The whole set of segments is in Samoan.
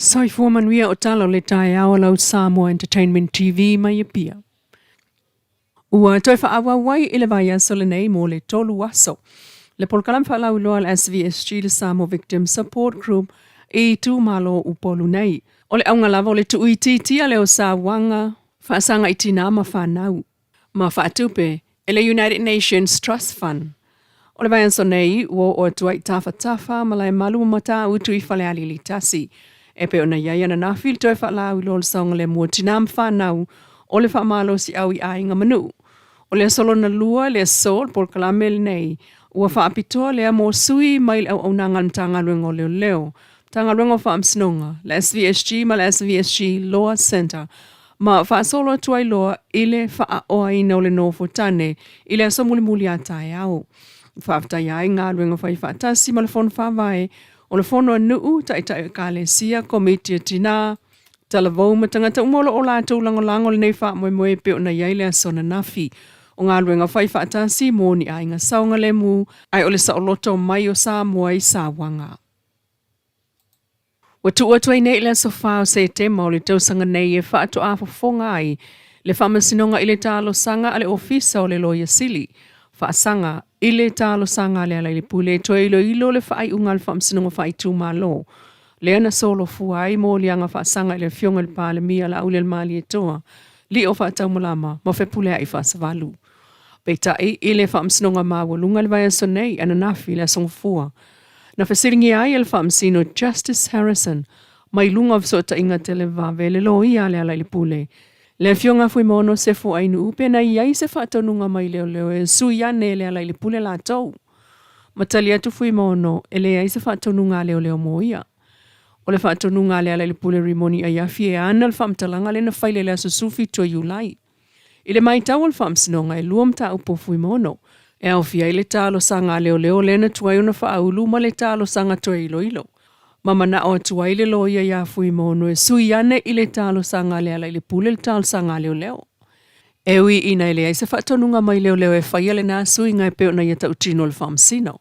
Soifua manuia o tala o le taeao a lau Samoa Entertainment TV mai Apia. Ua toe faaauau ai i le vaiaso lenei mo le 3 aso le polokalame faalauiloa a le SVSG le Samoa Victim Support Group i itumalo o Upolu nei. O le auga lava o le tuuitiitia lea o sauaga faasaga i tinā ma fanau ma faatupe e le United Nations Trust Fund. O le vaiaso nei ua oo atu ai i Tafatafa, Malaemalu ma Matautu i Falealili 1. E pei ona i ai ananafi le toe faalauiloa o le saogalemu o tinā ma fanau o le faamalosiau i aiga ma nuu. O le aso lona lua le aso o le polokalame lenei ua faapitoa lea mo sui mai le auaunaga a le Matagaluega o Leoleo, Matagaluega o Faamasinoga, le SVSG ma le SVSG Law Centre ma faasolo atu ai loa i le faaoaina o le nofo tane i le aso mulimuli a taeao. Faafetaia ai galuega fai faatasi ma le Fono Faavae o le Fono a Nuu, Taitai o Ekalesia, Komiti a Tinā, Talavou ma tagata uma o lo o latou lagolago lenei faamoemoe e pei ona i ai le aso ananafi o galuega fai faatasi mo ni aiga saogalemu ae o le saoloto mai o Samoa i sauaga. Ua tuu atu ai nei i le aso 4 o Setema o le tausaga nei e faatoa fofoga ai le Faamasinoga i le talosaga a le Ofisa o le Loia Sili faasaga i le talosaga a Lealailepule e toe iloilo le faaiuga a le Faamasinoga Faaitumalo lea na solofua ai moliaga faasaga i le Afioga i le Palemia Laaulialemalietoa Lio Faataumalama ma Fepuleai Faasavalu. Peitai, i le Faamasinoga Maualuga i le vaiaso nei, ananafi i le Aso Gafua, na fesiligia ai e le Faamasino Justice Harrison mai luga o fesootaiga televave le loia a Lealailepule, le Afioga Fuimaono Sefo Ainuu pe na i ai se faatonuga mai leoleo e sui ane e Lealailepule latou. Ma tali atu Fuimaono e leai se faatonuga a leoleo mo ia. O le faatonuga a Lealailepule Rimoni Aiafi e ana le faamatalaga lea na faila i le aso 17 o Iulai. I le matau a le Faamasinoga, e 2 mataupu o Fuimaono, e aofia ai le talosaga a leoleo lea na tuai ona faaulu ma le talosaga toe iloilo. Ma manao atu ai le loia iā Fuimaono e sui ane i le talosaga a Lealailepule le talosaga a leoleo. E ui ina e leai se faatonuga mai leoleo e faia lena suiga e pei ona ia tautino le Faamasino.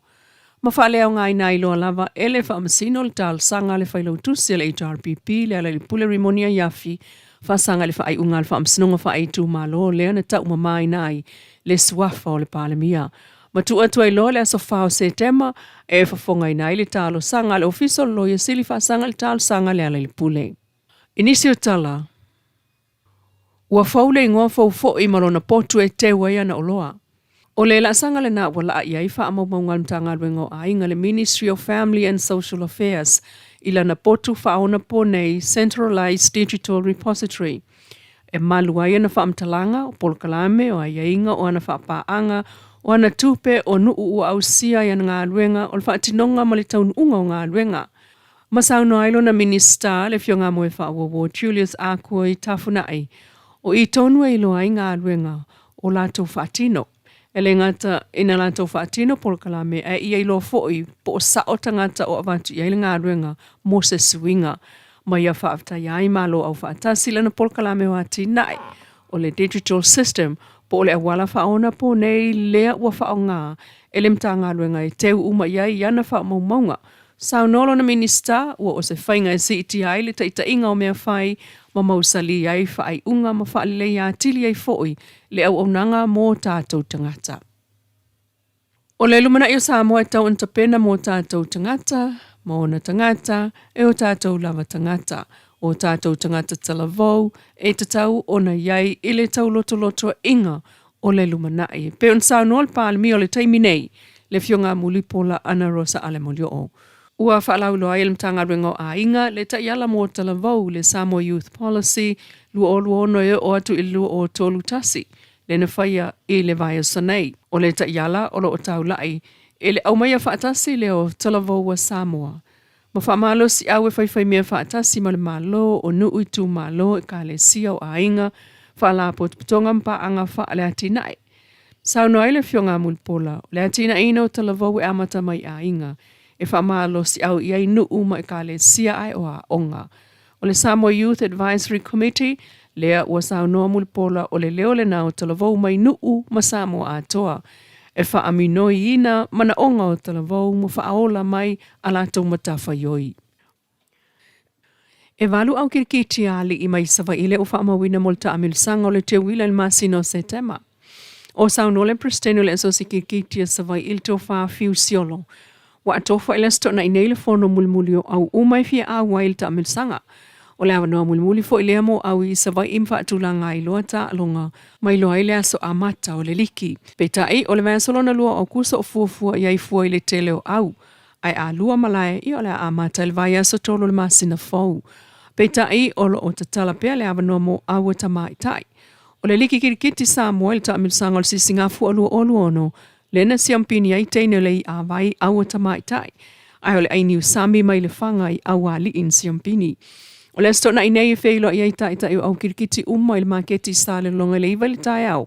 Ma faaleaogaina ai loa lava e le Faamasino le talosaga a le Failautusi a le HRPP, Lealailepule Rimoni Aiafi, faasaga i le faaiuga a le Faamasinoga Faaitumalo lea na taumamaina ai le suafa o le Palemia. Ma tuu atu ai loa le aso 4 o Setema e fofogaina ai le talosaga a le Ofisa o le Loia Sili faasaga i le talosaga a Lealailepule. I nisi o tala, ua fou le igoa fou foi ma lona potu e teu ai ana oloa. O le laasaga lena ua laa i ai faamaumauga a le Matagaluega o Aiga, le Ministry of Family and Social Affairs, i lana potu faaonaponei Centralised Digital Repository, e malu ai ana faamatalaga, o polokalame, o aiaiga, o ana faapaaga, o ana tupe, o nuu ua ausia ai ana galuega, o le faatinoga ma le taunuuga o galuega. Ma saunoa ai lona Minisita, le Afioga a Moefaauouo Julius Akuoi Tafuna'i, o i tonu e iloa ai galuega o latou faatino. E le gata ina latou faatino polokalame, ae ia iloa foi po o sao tagata o avatu i ai le galuega mo se suiga. Ma ia faafetaia ai Malo Aufaatasi lana polokalame o atinae o le Digital System po o le auala faaonaponei lea ua faaaoga e le Matagaluega e teu uma i ai ana faamaumauga. Saunoa lona Minisita, ua o se faiga e siitia ai le taitaiga o mea fai ma mausali ai faaiuga ma faaleleia atili ai foi le auaunaga mo tatou tagata. O le lumanai o Samoa e tau ona tapena mo tatou tagata, ma ona tagata, e o tatou lava tagata, o tatou tagata talavou, e tatau ona i ai i le taulotolotoaiga o le lumanai. E pei ona saunoa le Palemia o le taimi nei, le Afioga a Mulipola Anarosa Alemolio'o. Ua faalauiloa ai e le Matagaluega o Aiga le taiala mo talavou, le Samoa Youth Policy 2026 e oo atu i le 2031, lea na faia i le vaiaso nei. O le taiala o lo o taula'i i le aumaia faatasi lea o talavou a Samoa ma faamalosiau e faifaimea faatasi ma le Malo, o nuu, itumalo, ekalesia, o aiga, faalapotopotoga ma paaga faaleatinae. Saunoa ai le Afioga a Mulipola, o le atinaeina o talavou e amata mai aiga, e faamalosiau i ai nuu ma ekalesia ae o aoga. O le Samoa Youth Advisory Committee, lea ua saunoa Mulipola o le leo lena o talavou mai nuu ma Samoa atoa, e faaaminoiina manaoga o talavou ma faaola mai a latou matafaioi. E valu au kirikiti a alii mai Savaii lea ua faamauina mo le taamilosaga o le teuila i le masina o Setema. O saunoa le Peresetene o le Asosi Kirikiti a Savaii i le Tofa Fiu Siolo, ua atofa i le Aso Toonai nei le fono mulimuli o au uma e fia auai i le taamilosaga. O le avanoa mulimuli foi lea mo au i Savaii ma faatulaga ai loa taaloga ma iloa ai le aso amata o le liki. Peitai, o le vaiaso lona lua o Aukuso o fuafua i ai fua i le tele o au, ae a lua malae, ia o le a amata i le vaiaso tolu o le masina fou. Peitai, o lo o tatala pea le avanoa mo au a tamaitai. O le Liki Kirikiti Samoa i le taamilosaga o le Sisigafua 2026, lea na siampini ai teine o le iavai au a tamaitai, ae o le ai niusami mai Lefaga i aualii na siampini. O le Aso Toonai nei e feiloai ai taitai o au kirikiti uma i le maketi i Salelologa i le 9 i le taeao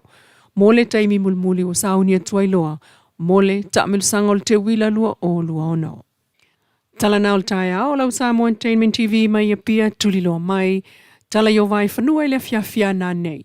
mo le taimi mulimuli ua sauni atu ai loa mo le taamilosaga o le Teuila 2026. Tala na o le taeao o lau Samoa Entertainment TV mai Apia tuliloa mai, tala i o vaefanua i le afiafi a nanei.